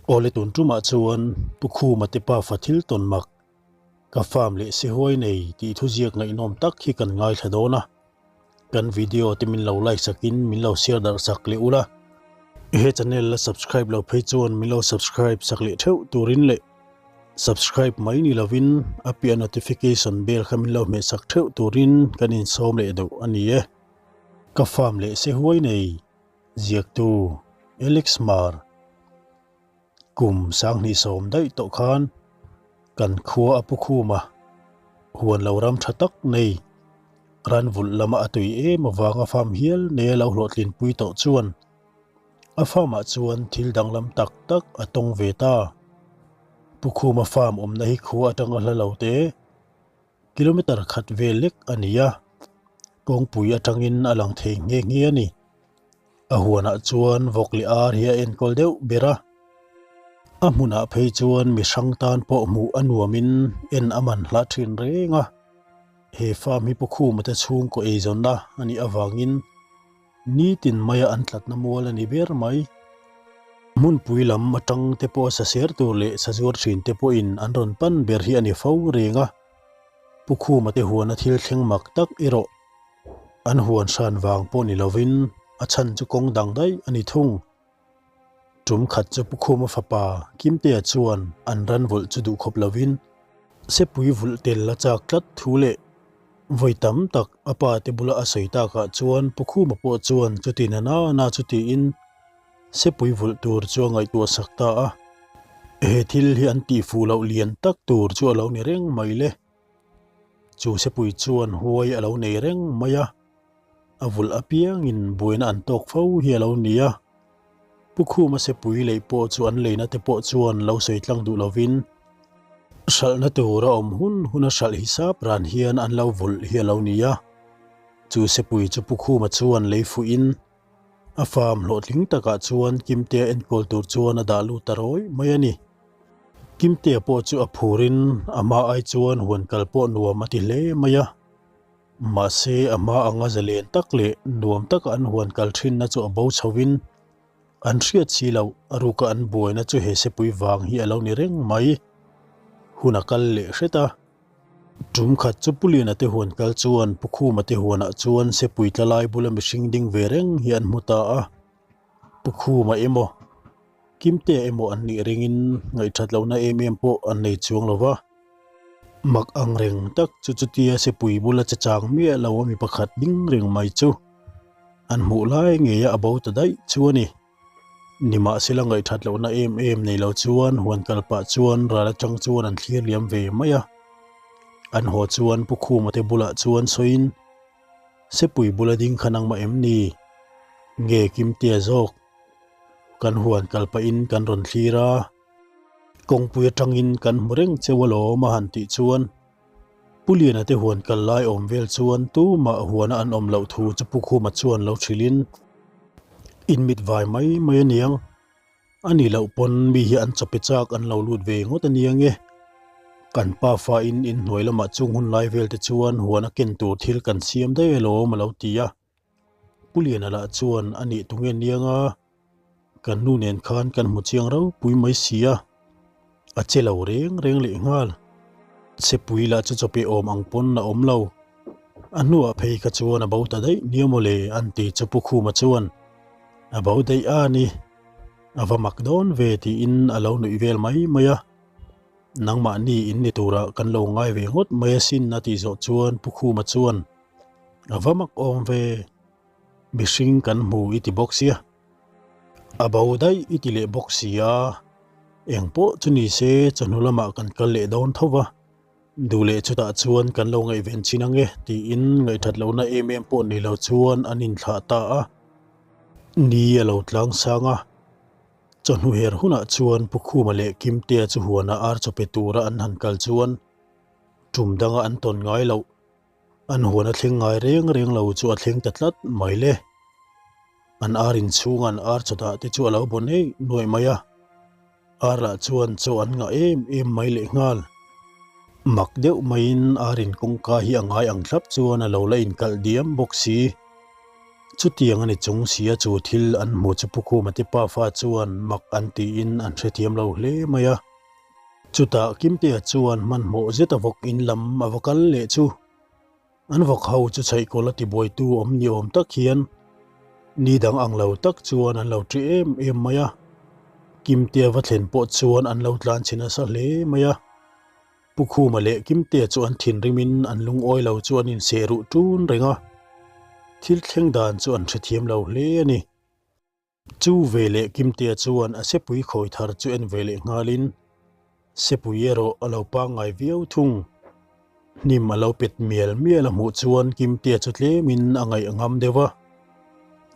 Awle tun tumah chuan Pu Khuma te pafa thil tawn mak, ka farm leh sihuai nei tih thuziak ngaihnawm tak hi kan ngaithla dawn a. Kan video te min lo like sakin min lo share darh sak leh ula. He channel la subscribe lo phei chuan min lo subscribe sak leh theuh turin leh subscribe mai ni lovin a piah notification bell kha min lo hmeh sak theuh turin kan insawm leh deuh a ni e. Ka farm leh sihuai nei. Ziaktu Alex Mar kum 2010 daih tawh khan kan khua a pu khum a, huan lo ram tha tak nei ran vulh lama a tui em avanga farm hial nei a lo hlawhtlinpui tawh chuan a farm ah chuan thil danglam tak tak a tawng ve ta. Pu Khuma farm awmna hi khua atanga hla lo te. Kilometer khat vel lek a ni a, kawngpui atangin a lang thei nghe nghe a ni. A huanah chuan vawk leh ar hi a enkawl deuh ber a, a hmunah phei chuan mi hrang tan pawh hmuh a nuamin en a man hlah thin reng a. He farm hi Pu Khuma te chhungkaw eizawnna a nih avangin Nitin maia an tlatna mual a ni ber mai. Hmunpui lam atang te pawh a saser tur leh sazuar thin te pawhin an rawn pan ber hi a ni fo reng a. Pu Khuma te huana thil thleng mak tak erawh an huan hran vang pawh ni lovin a chhan chu kawng dang daih a ni thung. Tum khat chu Pu Khuma fapa Kimtea chuan an ran vulh chu duh khawp lovin Sepui vulh tel a chak tlat thu leh vawi tam tak a pa te bula a sawi takah chuan Pu Khuma pawh chuan chuti na na na chu tiin Sepui vulh tur chu a ngaihtuah sak ta a. He thil hi an tih fuh loh lian tak tur chu a lo ni reng mai le. Chu Sepui chuan huai a lo nei reng mai a. A vulh apiangin buaina an tawk fo hi a lo ni a. Pu Khuma sepui lei pawh chu an leina te pawh chuan lo sawi tlang duh lovin hralhna tur a awm hun hun a hralh hisap ran hian an lo vulh hi a lo ni a. Chu sepui chu Pu Khuma chuan lei fuhin a farm hlawhtling takah chuan Kimtea enkawl tur chuan a dah lut ta rawih mai a ni. Kimtea pawh chu a phurin a hma ai chuan huan kal pawh nuam a ti hle mai a. Mahse, a hma anga zalen tak leh nuam taka an huan kal thinna chu a bo chhovin an hriat si loh, a ruka an buaina chu he sepui vang hi a lo ni reng mai. Hun a kal leh hret a. Tum khat chu Pu Liana te huan kal chuan Pu Khuma te huanah chuan sepui tla lai bula mihring ding ve reng hi an hmu ta a. Pu Khuma emaw, Kimtea emaw an nih ringin ngaihthat lohna em em pawh an nei chuang lo va. Mak ang reng tak chu chutia sepui bula che chang miah lo a mi pakhat ding reng mai chu an hmuh lai ngeia a bo ta daih chu a ni. Nimahsela ngaihthat lohna em em nei lo chuan huan kal pah chuan ral atang chuan an thlir liam ve mai a. An haw chuan Pu Khuma te bulah chuan sawiin, Sepui bula ding kha nangmah em ni? Nge Kimtea zawk? Kan huan kal pahin kan rawn thlir a. Kawngpui atangin kan hmu reng cheu alawm a han tih chuan Pu Liana te huan kal lai awm vel chuan tumah huana an awm loh thu chu Pu Khuma chuan lo hrilhin in mit vai mai mai aniang. A nih loh pawn mi hi an chawpe chak an lo lut ve ngawt aniang e. Kan pa fa in inhnuai lamah chung hun lai vel te chuan huan a ken tur thil kan siam daih alawm a lo ti a. Pu Liana lah chuan a nih tunge niang a, kan nu nen khan kan hmu chiang ropui mai si a, a che lo reng reng leh nghal. Chepui lah chu chawpe awm ang pawn a awm lo. A hnuah phei kha chuan a bo ta daih nia mawle an ti chu Pu Khuma chuan a bo daih a ni, a va mak dawn ve tiin a lo nuih vel mai mai a. Nangmahni in ni turah kan lo ngai ve ngawt mai asin a tih zawh chuan Pu Khuma chuan A va mak awm ve, mihring kan hmu i ti bawk sia, a bo daih i ti leh bawk sia, eng pawh chu ni se chawhnu lamah kan kal leh dawn tho va, duh leh chutah chuan kan lo ngaihven chin ang e tiin ngaihthat lohna em em pawh nei lo chuan an inthlah ta a. Ni a lo tlang sang a, chawhnu her hunah chuan Pu Khuma leh Kimtea chu huanah ar chaw pe tura an han kal chuan tum danga an tawn ngai loh. An huan a thleng ngai reng reng lo chu a thleng ta tlat mai le. An ar inchhunga an ar chaw dah te chu a lo baw neih nuaih mai a. Ar lah chuan chaw an ngah em em mai leh nghal. Mak deuh maiin ar in kawngka hi a ngai ang thlap chuan a lo la inkalh diam bawk si. Chutiang a ni chung sia chu thil an hmu chu Pu Khuma te pafa chuan mak an tiin an hrethiam lo hle mai a. Chutah Kimtea chuan hmanhmawh zeta vawk in lam a va kal leh chu an vawk ho chu chhaihkawl a tibuaitu awm ni awm tak hian ni dang ang lo tak chuan an lo ṭi em em mai a. Kimtea va thlen pawh chuan an lo tlan chhe nasa hle mai a. Pu Khuma leh Kimtea chu an thinrimin an lungawi lo chu an inseh ruh ṭun reng a, thil thleng dan chu an hrethiam lo hle a ni. Chu ve leh Kimtea chuan a sepui khawi thar chu en ve leh nghalin sepui erawh a lo pangngai viau thung. Hnim a lo pet mial mial a hmuh chuan Kimtea chu tlemin a ngaih a ngam deuh a,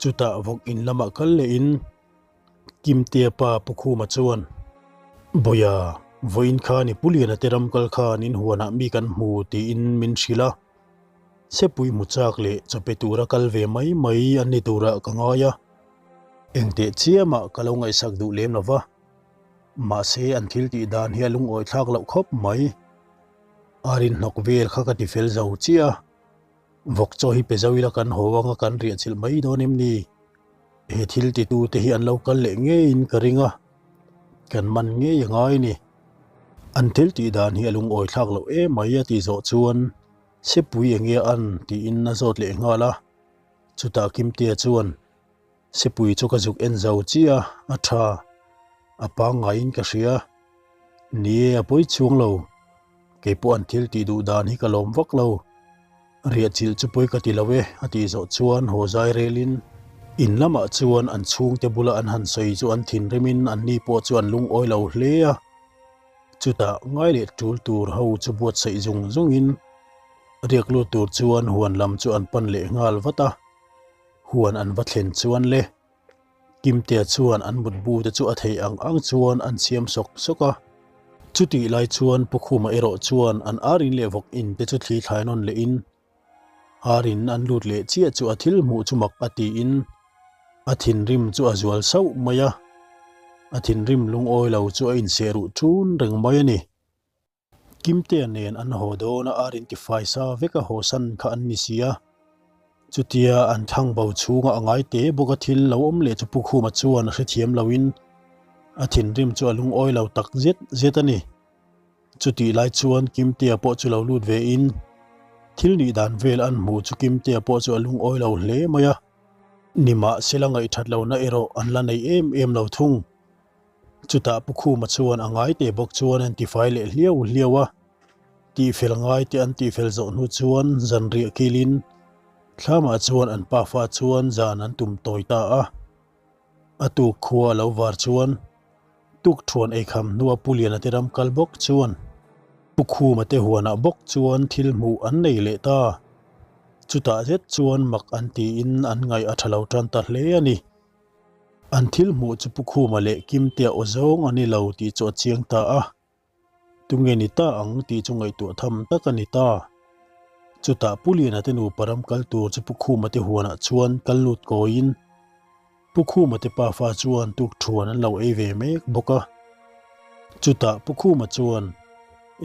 chutah vawk in lamah kal lehin Kimtea pa Pu Khuma chuan, Bawia, vawiin khan i Pu Liana te ram kal khan in huanah mi kan hmu tiin min hrilh a. Sepui hmu chak leh chawpe tura kal ve mai mai an ni turah ka ngai a. Engteh chiamah ka lo ngaihsak duh lem lo va. Mahse an thil tih dan hi a lungawi thlak loh khawp mai. A rinhnawk vel kha ka ti fel zo chiah a. Vawk chaw hi pe zo ila kan haw anga kan riah chilh mai dawn em ni? He thil titu te hi an lo kal leh ngeiin ka ring a, kan man ngei a ngai ni. An thil tih dan hi a lungawi thlak loh em mai a tih zawh chuan Sepui enge an tiin a zawt leh nghal a, chutah Kimtea chuan Sepui chu ka zuk en zo chiah a, a tha, a pangngaiin ka hria. Ni e, a pawi chhuang lo. Kei pawh an thil tih duh dan hi ka lawm vak lo. Riah chilh chu pawi ka ti lo e, a tih zawh chuan haw zai relin in lamah chuan an chhungte bula an han sawi chu an thinrimin anni pawh chu an lungawi lo hle a. Chutah ngai leh tul tur ho chu buatsaih zung zungin riak lut tur chuan huan lam chu an pan leh nghal vat a. Huan an va thlen chuan le Kimtea chuan an mutbu te chu a theih ang ang chuan an siam sawk sawk a. Chutih lai chuan Pu Khuma erawh chuan an arin leh vawk in te chu thli thlai nawn leh in arin an lut leh chiah chu a thil hmuh chu mak a tiin a thinrim chu a zual sauh mai a. A thinrim lungawi lo chu a inseh ruh ṭun reng mai a ni. Kimtea nen an haw dawn a, ar intifai sa vek a haw san kha an ni si a. Chutia an thlang bo chhunga a ngai te bawk a thil lo awm leh chu Pu Khuma chuan a hrethiam loin a thinrim chu a lungawi lo tak zet zet a ni. Chutih lai chuan Kimtea pawh chu lo lut ve in thil nih dan vel an hmuh chu Kimtea pawh chu a lungawi lo hle mai a. Nimahsela ngaihthat lohna erawh an la nei em em lo thung. Chutah Pu Khuma chuan a ngai te bawk chuan an tifai leh hliau hliau a, tihfel ngai te an tihfel zawh hnu chuan zanriah kilin thlamah chuan an pafa chuan zan an tum tawi ta a. A tuk khua a lo var chuan tukthuan eikham hnua Pu Liana te ram kal bawk chuan Pu Khuma te huanah bawk chuan thil hmuh an nei leh ta. Chutah zet chuan mak an tiin an ngaih a tha lo tan ta hle a ni. An thil hmuh chu Pu Khuma leh Kimtea aw zawng a ni lo tih chu a chiang ta a, tunge ni ta ang tih chu ngaihtuah tham tak a ni ta. Chutah Pu Liana te nupa ram kal tur chu Pu Khuma te huanah chuan kal lut kawiin Pu Khuma te pafa chuan tukthuan an lo ei ve mek bawk a. Chutah Pu Khuma chuan,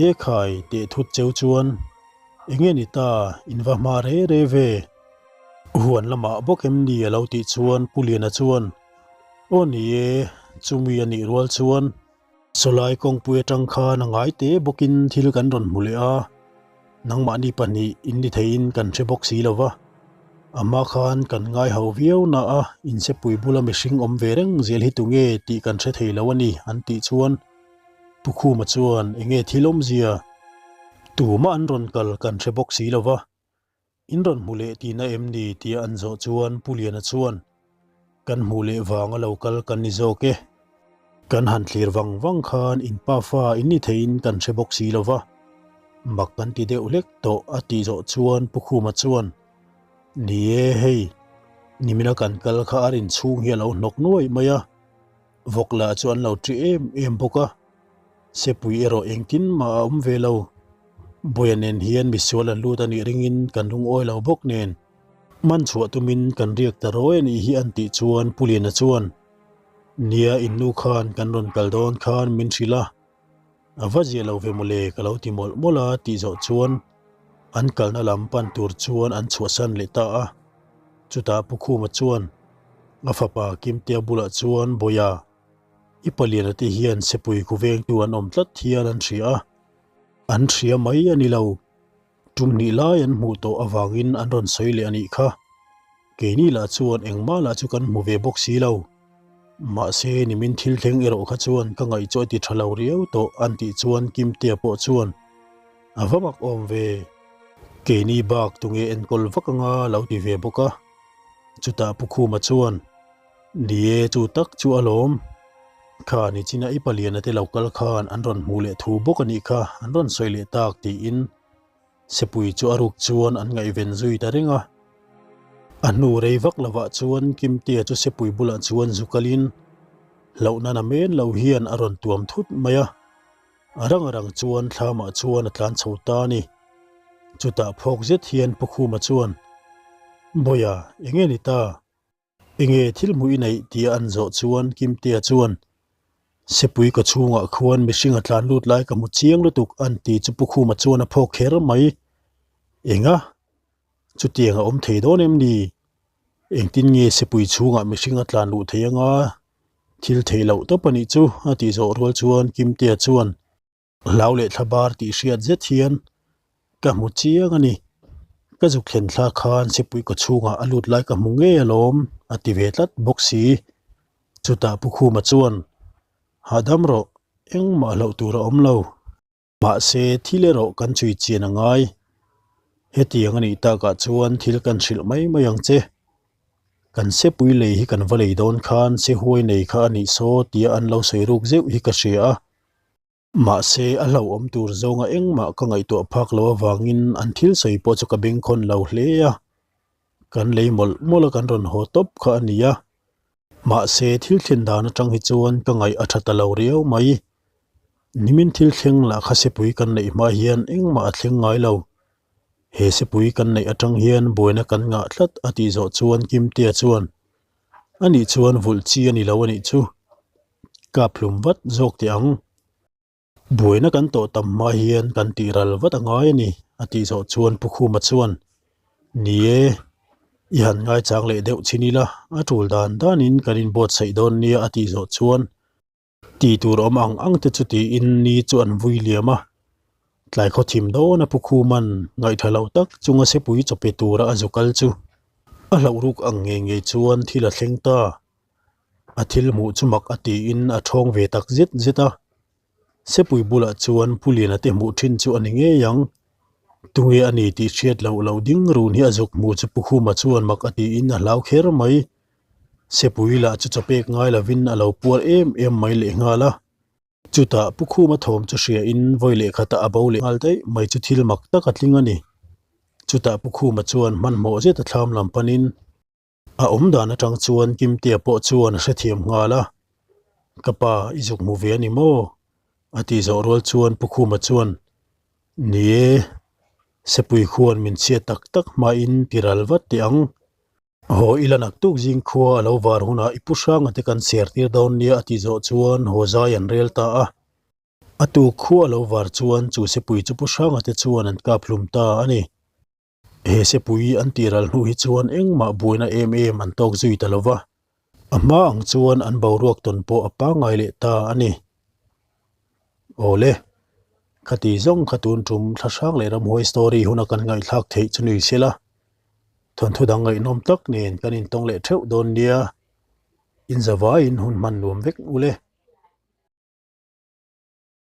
E khai, teh thut cheu chuan enge ni ta, in va hma re re ve. Huan lamah bawk em ni a lo tih chuan Pu Liana chuan, Aw ni e, chumi a nih rual chuan sawlai kawngpui atang khan a ngai te bawkin thil kan rawn hmu leh a, nangmahni pahnih in ni theiin kan hre bawk si lo va, a hma khan kan ngai ho viau na a, insepui bula mihring awm ve reng zel hi tunge tih kan hre thei lo a ni an tih chuan Pu Khuma chuan enge thil awmzia tumah an rawn kal kan hre bawk si lo va. In rawn hmu leh tihna em ni tia an zawh chuan Pu Liana chuan, Kan hmuh leh vanga lo kal kan ni zawk e. Kan han thlir vang vang khan in pafa in ni theiin kan hre bawk si lo va, mak kan ti deuh hlek tawh a tih zawh chuan Pu Khuma chuan, Ni e hei, nimina kan kal kha a rin chhung hi a lo hnawk nuaih mai a, Vawk lah chu an lo ṭi em em bawk a, Sepui erawh engtin mah a awm ve lo. Bawia nen hian misual an lut a nih ringin kan lungawi lo bawk nen. Man chhuah tumin kan riak ta rawi a nih hi an tih chuan Pu Liana chuan, Nia innu khan kan rawn kal dawn khan min hrilh a, A va zia lo ve mawle ka lo ti mawlh mawlh a tih zawh chuan an kalna lam pan tur chuan an chhuahsan leh ta a. Chutah Pu Khuma chuan a fapa Kimtea bulah chuan Bawia, i paliana te hian sepui khu vengtu an awm tlat hian an hria a, an hria mai a ni lo. Tum hnih lai an hmuh tawh avangin an rawn sawi leh a nih kha. Keini lah chuan engmah lah chu kan hmu ve bawk si lo. Mahse nimin thil thleng erawh kha chuan ka ngaih chu a ti tha lo riau tawh an tih chuan Kimtea pawh chuan a va mak awm ve. Keini bak tunge enkawl vak anga lo ti ve bawk a. Chutah Pu Khuma chuan Ni e chu tak chu alawm. Kha nichina i paliana te lo kal khan an rawn hmuh leh thu bawk a nih kha an rawn sawi leh tak tiin Sepui chu a ruk chuan an ngaihven zui ta reng a. A hnu rei vak lovah chuan Kimtea chu Sepui bulah chuan zu kalin hlauhna na men lo hian a rawn tuam thut mai a. A rang a rang chuan thlamah chuan a tlan chho ta a ni. Chutah phawk zet hian Pu Khuma chuan, Bawia, enge ni ta? Enge thil hmuh i neih tia an zawh chuan Kimtea chuan, Sepui ka chhungah khuan mihring a tlan lut lai ka hmu chiang lutuk an ti chu Pu Khuma chuan a phawk kher mai. Enga? Chutiang a awm thei dawn em ni? Engtin nge Sepui chhungah mihring a tlan luh thei anga? Thil theih loh tawp a nih chu a tih zawh rual chuan Kimtea chuan, Hlau leh thla bar tih hriat zet hian ka hmu chiang a ni. Ka zuk thlen thla khan Sipui kaw chhungah a lut lai ka hmu ngei alawm a ti ve tlat bawk si. Chutah Pu Khuma chuan, Hahdam rawh, engmah hlauh tur a awm lo. Mahse thil erawh kan chhui chian a ngai. Hetiang a nih takah chuan thil kan hrilh mai mai ang che. Kan sepui lei hi kan va lei dawn khan sehuai nei kha a nih saw tia an lo sawi ruk zeuh hi ka hria a. Mahse, a hlauhawm tur zawnga engmah ka ngaihtuah phak lo avangin an thil sawi pawh chu ka bengkhawn lo hle a. Kan lei mawlh mawlh a kan rawn haw tawp kha a ni a. Mahse, thil thlen dan atang hi chuan ka ngaih a tha ta lo riau mai. Nimin thil thleng lah kha sepui kan neih hma hian engmah a thleng ngai lo. He sepui kan neih atang hian buaina kan ngah tlat a tih zawh chuan Kimtea chuan, Anih chuan vulh chi a ni lo anih chu. Kap hlum vat zawk teh ang. Buaina kan tawh tam hma hian kan tih ral vat a ngai a ni, a tih zawh chuan Pu Khuma chuan, Ni e, i han ngaichang leh deuh chin ila, a tul dan danin kan inbuatsaih dawn nia a tih zawh chuan tih tur awm ang ang te chu tiin ni chu an vui liam a. Tlai khaw thim dawn a Pu Khuman ngaihtha loh tak chunga sepui chawpe tura a zu kal chu a hlauh ruk ang ngei ngei chuan thil a thleng ta. A thil hmuh chu mak a tiin a ṭhawng ve tak zet zet a. Sepui bulah chuan Pu Liana te hmuh ṭhin chu a ni ngei ang. Tunge a ni tih hriat loh loh ding run hi a zuk hmuh chu Pu Khuma chuan mak a tiin a hlau kher mai. Sepui lah chu chawpek ngai lovin a lo puar em em mai lehnghal a. Chutah Pu Khuma thawm chu hria in vawi leh khatah a bo leh nghal daih mai chu thil mak tak a tling a ni. Chutah Pu Khuma chuan hmanhmawh zet a thlam lam panin A awm dan atang chuan Kimtea pawh chuan a hrethiam nghal a, Ka pa, i zuk hmu ve a ni maw? a tih zawh rual chuan Pu Khuma chuan, Ni e, Sepui khuan min chhiat tak tak hmain ti ral vat teh ang. Haw ila naktuk zing khua a lo var hunah i pu hranga te kan ser tir dawn nia a tih zawh chuan haw zai an rel ta a. A tuk khua a lo var chuan chu Sepui chu pu hranga te chuan an kap hlum ta a ni. He sepui an tih ral hnu hi chuan engmah buaina em em an tawk zui ta lo va, a hma ang chuan an boruak tawn pawh a pangngai leh ta a ni. Awle, khati zawng kha tun tum thlahrang leh ramhuai story huna kan ngaihthlak theih chu nui sela, thawnthu dang ngaihnawm tak nen kan intawng leh theuh dawn nia, inzavaiin hun hman nuam vek ule.